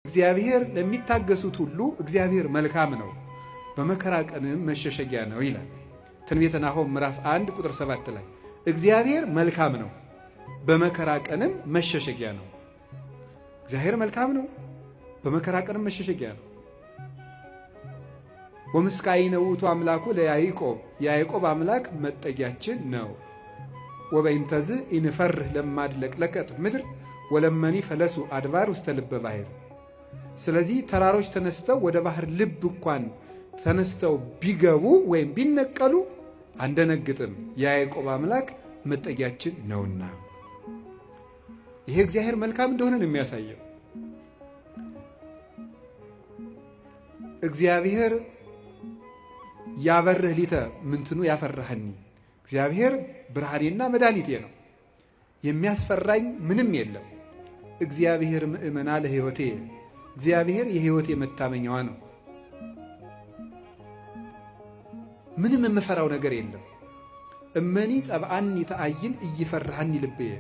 እግዚአብሔር ለሚታገሱት ሁሉ እግዚአብሔር መልካም ነው፣ በመከራ ቀንም መሸሸጊያ ነው ይላል። ትንቢተ ናሆም ምዕራፍ 1 ቁጥር 7 ላይ እግዚአብሔር መልካም ነው፣ በመከራ ቀንም መሸሸጊያ ነው። እግዚአብሔር መልካም ነው፣ በመከራ ቀንም መሸሸጊያ ነው። ወምስካይነ ውእቱ አምላኩ ለያዕቆብ፣ የያዕቆብ አምላክ መጠጊያችን ነው። ወበይንተዝ ኢንፈርህ ለማድለቅለቀት ምድር ወለመኒ ፈለሱ አድባር ውስተ ልበ ባሕር። ስለዚህ ተራሮች ተነስተው ወደ ባህር ልብ እንኳን ተነስተው ቢገቡ ወይም ቢነቀሉ አንደነግጥም፣ የያዕቆብ አምላክ መጠጊያችን ነውና። ይሄ እግዚአብሔር መልካም እንደሆነ ነው የሚያሳየው። እግዚአብሔር ያበርህ ሊተ ምንትኑ ያፈራህኒ፣ እግዚአብሔር ብርሃኔና መድኃኒቴ ነው፣ የሚያስፈራኝ ምንም የለም። እግዚአብሔር ምእመና ለሕይወቴ፣ እግዚአብሔር የሕይወቴ መታመኛዋ ነው። ምንም የምፈራው ነገር የለም። እመኒ ጸብአኒ ተአይን እይፈርሃኒ ልብየ፣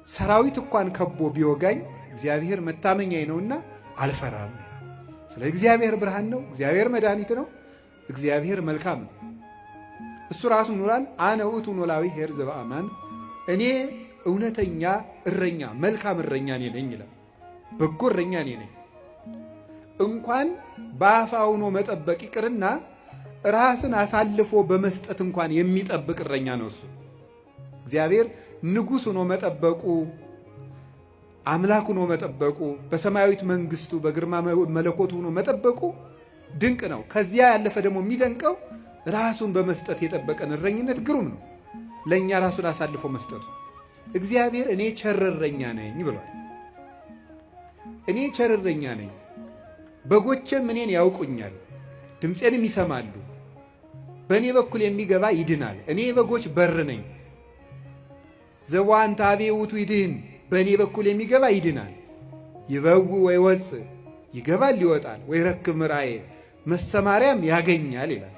ሰራዊት እንኳን ከቦ ቢወጋኝ እግዚአብሔር መታመኛዬ ነውና አልፈራም። ስለ እግዚአብሔር ብርሃን ነው። እግዚአብሔር መድኃኒት ነው። እግዚአብሔር መልካም ነው። እሱ ራሱ ኑራል አነ ውእቱ ኖላዊ ኄር ዘበአማን፣ እኔ እውነተኛ እረኛ መልካም እረኛ እኔ ነኝ ይላል። በጎ እረኛ እኔ ነኝ። እንኳን በአፋ ሆኖ መጠበቅ ይቅርና ራስን አሳልፎ በመስጠት እንኳን የሚጠብቅ እረኛ ነው እሱ። እግዚአብሔር ንጉሥ ሆኖ መጠበቁ፣ አምላክ ሆኖ መጠበቁ፣ በሰማያዊት መንግስቱ በግርማ መለኮቱ ሆኖ መጠበቁ ድንቅ ነው። ከዚያ ያለፈ ደግሞ የሚደንቀው ራሱን በመስጠት የጠበቀን እረኝነት ግሩም ነው። ለእኛ ራሱን አሳልፎ መስጠቱ። እግዚአብሔር እኔ ቸር እረኛ ነኝ ብሏል። እኔ ቸር እረኛ ነኝ፣ በጎቼም እኔን ያውቁኛል፣ ድምፄንም ይሰማሉ። በእኔ በኩል የሚገባ ይድናል። እኔ የበጎች በር ነኝ። ዘቦአ እንተ ኀቤየ ውእቱ ይድህን፣ በእኔ በኩል የሚገባ ይድናል። ይበውእ ወይወፅእ፣ ይገባል ይወጣል፣ ወይረክብ ምርአየ፣ መሰማሪያም ያገኛል ይላል።